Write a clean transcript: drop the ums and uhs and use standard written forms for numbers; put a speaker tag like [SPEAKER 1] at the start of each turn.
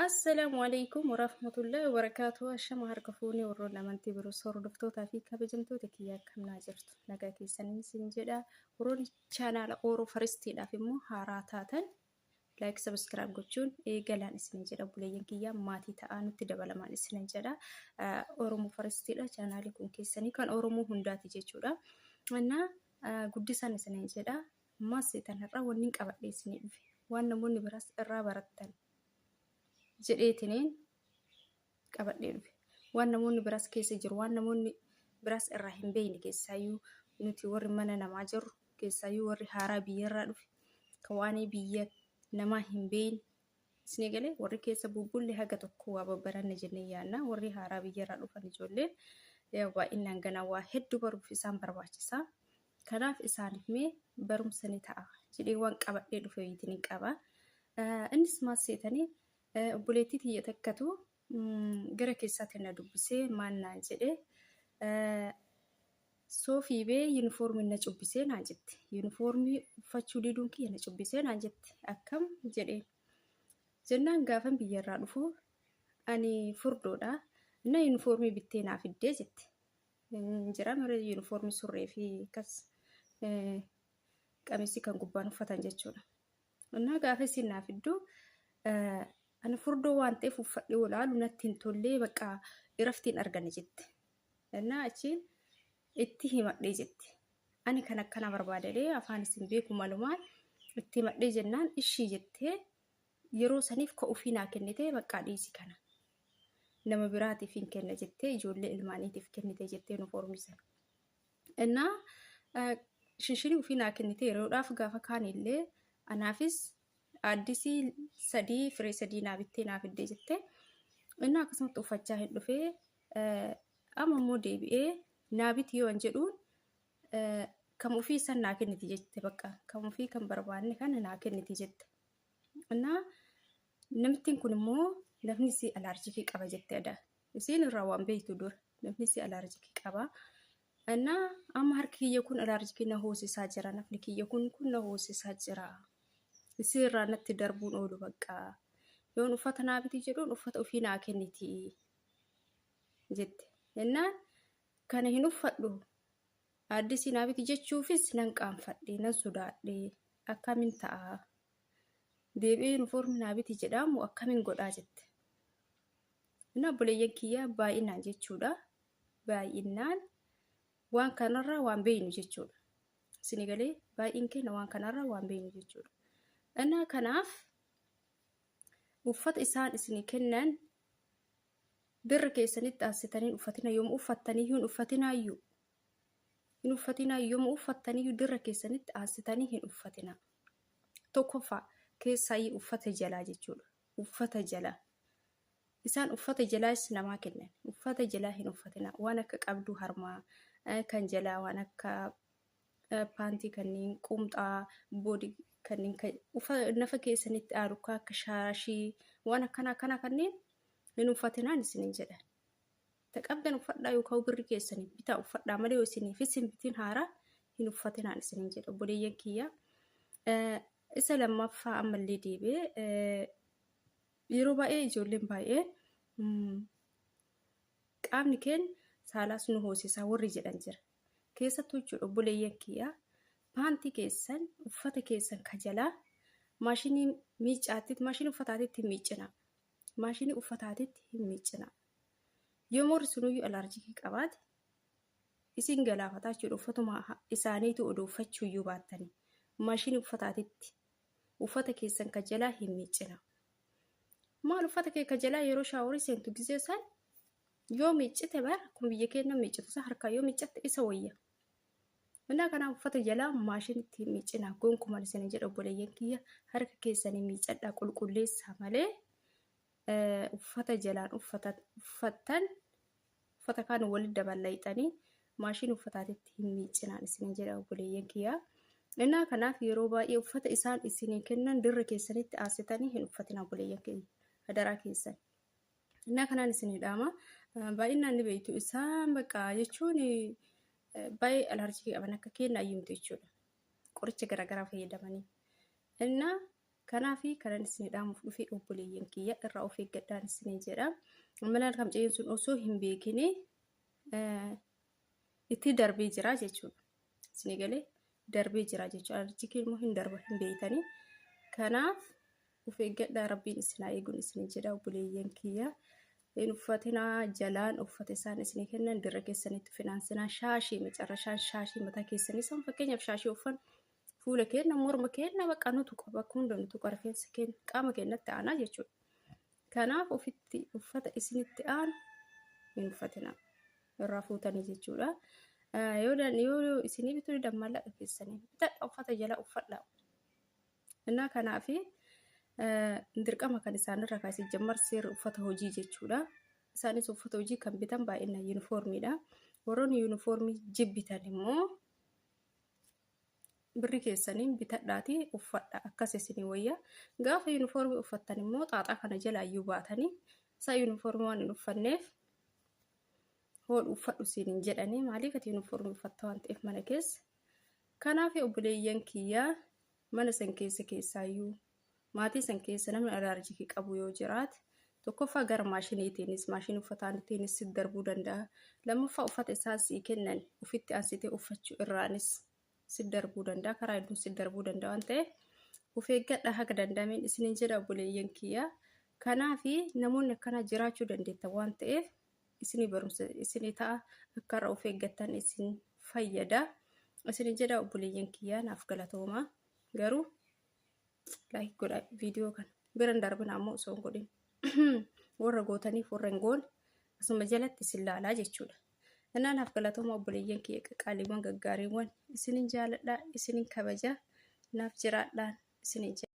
[SPEAKER 1] Assalaamu alaikum warahmatullahi wabarakaatuh. Ashama harka fuunee warroonni amantii biroos hordoftootaa fi kabajamtoota kiyya akkam naa jirtu. Nagaa keessanii isin jedha. Warroonni chaanaala Ooroo Faristiidhaaf immoo haaraa taatan laayik sabiskiraayib gochuun eegalaan isin jedha. Buleeyyan kiyya maatii ta'aa nutti dabalamaan isin jedha. Oromoo Faristiidha. Chaanaalli kun keessanii kan Oromoo hundaati jechuudha. Innaa guddisaan isin jedha. Ammaas seetan har'aa wanni qabadhee isinii dhufe. Waan namoonni biraas irraa barattan jedheetiniin qabadhee dhufe. Waan namoonni biraas keessa jiru, waan namoonni biraas irraa hin beekne keessaayyuu nuti warri mana namaa jirru, keessaayyuu warri haaraa biyyarraa dhufe, kan waan biyya namaa hin beekne isinii galee warri keessa bubbulle haga tokko waa babbaranne jennee yaadna. Warri haaraa biyyarraa dhufan ijoolleen baay'inaan ganaa waa hedduu baruuf isaan barbaachisa. Kanaaf isaaniif mee barumsa ni ta'a jedhee waan qabadhee dhufe wayiitiin hin qaba. Innis maal seetanii obboleettii tiyya takkatu gara keessaatiin na dubbisee maal naan jedhee Soofii bee yuunifoormiin na cubbisee naan jette. Yuunifoormii uffachuu diduun kiyya na cubbisee naan jette. Akkam jedheen. Jennaan gaafan biyyarraa dhufu ani furdoodha. Na yuunifoormii bittee naa fiddee jette. Jira mara yuunifoormii surree fi akkas qamisii kan gubbaan uffatan jechuudha. Innaa gaafa isin naa fiddu ani furdoo waan ta'eef uffadhee olaalu natti hin tollee bakka iraftiin argane jette. Innaa achiin itti himadhee jette. Ani kan akkana barbaadadhee afaan isin beeku malumaan itti himadhee jennaan ishii jettee yeroo saniif ka ofii naa kennite baqqaa dhiisi kana. Nama biraatiif hin kenna jettee ijoollee ilmaaniitiif kennite jettee yuunifoormii sana. Innaa shinshinii ofii naa kennite yeroodhaaf gaafa kaan illee anaafis addisii sadii firee sadii naa bittee naa fiddee jette. Innaa akkasumatti uffachaa hin dhufee amma immoo deebi'ee naa biti yoo an jedhuun kam ofii san naa kenniti jette bakka kam ofii kan barbaanne kana naa kenniti jette. Innaa namittiin kun immoo nafni isii alaarjikii qaba jette ada. Isiin irraa waan beektu dura nafni isii alaarjikii qaba. Innaa amma harki kiyya kun alaarjikii na hoosisaa jira nafni kiyya kun kun na hoosisaa jira. Isii irraa natti darbuun oolu bakka. Yoon uffata naa biti jedhuun uffata ofii naa kenniti jette. Innaan kana hin uffadhu addisii naa biti jechuufis nan qaanfadhe nan sodaadhe akkamin ta'a. Deebi'ee yuunifoormii naa biti jedhaa moo akkamin godhaa jette. Inni obboleeyyan kiyyaa baay'inaan jechuudha. Baay'inaan waan kanarraa waan beeynu jechuudha. Isinii galee baay'een keenya waan kanarraa waan beeynu jechuudha. Innaa kanaaf uffata isaan isinii kennan birra keessanitti aansitanii uffatina yoom uffattanii hin uffatinaayyuu. Hin uffatinaa yoom uffattaniyyuu dirra keessanitti aansitanii hin uffatinaa. Tokkoffaa keessaayyuu uffata jalaa jechuudha. Uffata jalaa. Isaan uffata jalaas namaa kennan. Uffata jalaa hin uffatinaa. Waan akka qabduu harmaa kan jalaa waan akka paantii kanneen qumxaa boodii kanneen nafa keessanitti aaru akka shaashii waan akkana akkanaa kanneen hin uffatinaan isinin jedhan. Ta qabdan uffadhaa yookaan birri keessanii bitaa uffadhaa malee yoo isiniifis hin bitin haaraa hin uffatinaan isinin jedha obboleeyyan kiyya. Isa lammaffaa ammallee deebi'ee yeroo baay'ee ijoolleen baay'een qaamni keenya saalaas nu hoosisaa warri jedhan jira. Keessattuu jechuudha obboleeyyan kiyya paantii keessan uffata keessan ka jalaa maashinii miicaatti maashinii uffataatitti hin miiccinaa. Maashinii uffataatitti hin miiccinaa. Yoo warri sunuyyuu alaarjikii qabaate isin galaafataa jechuudha uffatuma isaaniitu odoo uffachuuyyuu baattanii maashinii uffataatitti uffata keessan ka jalaa hin miiccinaa. Maal uffata kee ka jalaa yeroo shaaworii seentu gizee san yoo miiccite bara akkuma biyya keenya miiccitu san harkaa yoo miiccatte isa wayya. Innaa kanaaf uffata jalaa maashinitti hin miiccinaa gonkumaan isin jedha obboleeyyan kiyya harka keessanii miiccadhaa qulqulleessaa malee uffata jalaan uffattan uffata kaan walitti daballayxanii maashinii uffataatitti hin miiccinaan isin jedha obboleeyyan kiyya. Innaa kanaaf yeroo baay'ee uffata isaan isinii kennan dirra keessanitti aasitanii hin uffatina obboleeyyan kiyya hadaraa keessan. Innaa kanaan isinii dhaama. Baay'inaan ni beektu isaan bakka jechuun baay'ee alarjii qaban akka keenya ayyumtu jechuudha. Qoricha garaagaraa fayyadamanii. Innaa Kanaaf kanan isin dhaamuuf dhufe obboleeyyan kiyya irraa of eeggadhaan isiniin jedha. Malaan kamcayyoon sun osoo hin beekine itti darbee jira jechuudha. Isinii galee darbee jira jechuudha. Alerjikiin immoo hin darba hin beektanii. Kanaaf of eeggadhaa rabbiin isin haa eeguun isiniin jedha obboleeyyan kiyya. Hin uffatinaa jalaan uffata isaan isinii kennan dirra keessanitti finaansinaa shaashii macarrashaan shaashii mataa keessanii san fakkeenyaaf shaashii uffan fuula keenya morma keenya bakka nutu qaba bakka hunda nutu qaba rifeensa keenya qaama keenyatti aanaa jechuudha. Kanaaf ofitti uffata isinitti aanu hin uffatinaa irraa fuutanii jechuudha. Yoo yoo isinii bituu didan maallaqa keessanii bitadha uffata jala uffadha. Innaa kanaaf dirqama kan isaanirra kaasee jammar seerri uffata hojii jechuudha. Isaanis uffata hojii kan bitan baay'inaan yuunifoormiidha. Warroonni yuunifoormii jibbitan immoo birri keessaniin bitadhaatii uffadha akkas isinii wayya. Gaafa yuunifoormii uffattan immoo xaaxaa kana jalaa iyyuu baatanii isaa yuunifoormii waan hin uffanneef hoodhu uffadhu siin hin jedhanii maaliif ati yuunifoormii uffatta waan ta'eef mana keessa. Kanaaf obboleeyyan kiyyaa mana san keessa keessaayyuu maatii san keessa namni alaarjikii qabu yoo jiraate tokkoffaa gara maashiniitiinis maashinii uffataatiinis si darbuu danda'a. Lammaffaa uffata isaan sii kennan ofitti aansitee uffachuu irraanis si darbuu danda'a. Karaa hedduun si darbuu danda'a waan ta'eef of eeggadha haga danda'ameen isiniin jedha obboleeyyan kiyyaa. Kanaaf namoonni akkanaa jiraachuu dandeettan waan ta'eef isinii barumsa isinii ta'a akka irra of eeggattan isin fayyada. Isiniin jedha obboleeyyan kiyyaa naaf galatooma. Garuu laayik godha viidiyoo kana bira hin darbina ammoo osoo hin godhin warra gootaniif warra hin goone asuma jalatti isin laalaa jechuudha. Innaa naaf galatooma obboleeyyan kiyya qaqqaaliiwwan gaggaariiwwan isinin jaaladha isinin kabaja naaf jiraadhaan isinin jedha.